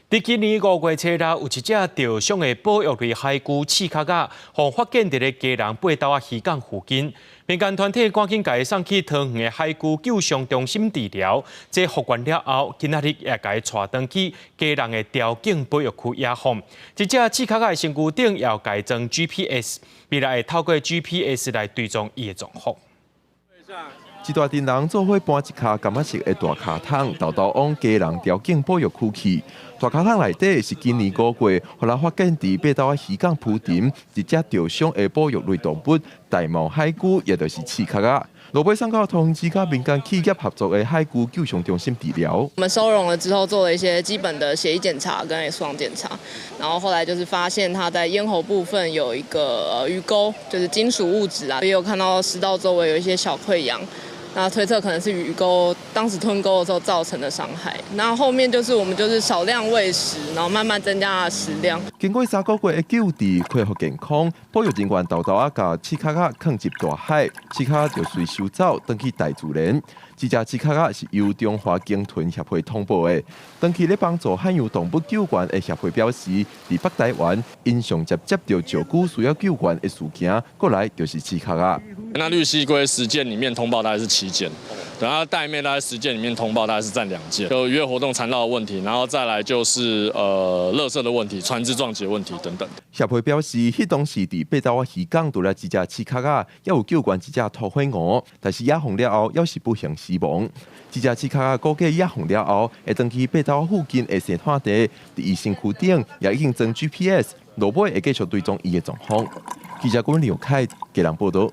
佇今年5月初六，有一隻著傷的保育類海龜刺殼仔，予發現佇咧基隆八斗仔漁港附近。民間團體趕緊共伊送去桃園的海龜救傷中心治療，這復原了後，今仔日也共伊帶轉去基隆的潮境保育區野放。這隻刺殼仔的身軀頂也有共伊裝 GPS，未來會透過 GPS 來追蹤伊的狀況。一大陣人做伙搬一跤柑仔色的大卡桶，沓沓往基隆潮境保育區去。大卡桶內底是今年5月，予人發現佇八斗仔漁港浮沉一隻著傷的保育類動物玳瑁海龜，也就是刺殼仔。落尾送到桃園市佮民間企業合作的海龜救傷中心治療。我們收容了之後，做了一些基本的血液檢查跟 X 光檢查，然後後來就是發現它在咽喉部分有一個魚鈎，就是金屬物質啊，也有看到食道周圍有一些小潰瘍。那推測可能是魚鈎當時吞鈎的時候造成的傷害。那後面就是我們就是少量餵食，然後慢慢增加食量。經過3個月的救治，恢復健康，保育人員沓沓仔共刺殼仔囥入大海，刺殼仔就隨收走，轉去大自然。這隻刺殼仔是由中華鯨豚協會通報的。長期咧幫助海洋動物救援的協會表示，佇北台灣，𪜶上濟接著石龜需要救援的事件，過來就是刺殼仔。那綠蠵龜10件裡面通報大概是7件，等下玳瑁大概十件裡面通報大概是佔2件，就漁業活動纏繞的問題，然後再來就是垃圾的問題、船隻撞擊的問題等等。協會表示，彼當時佇八斗仔漁港，除了這隻刺殼仔，也有救援一隻吐火鰻，但是野放了後，猶是不幸死亡。這隻刺殼仔估計野放了後，會轉去八斗仔附近的生態地，佇伊身軀頂也已經裝 GPS，落尾會繼續追蹤伊的狀況。記者郭劉凱基隆報導。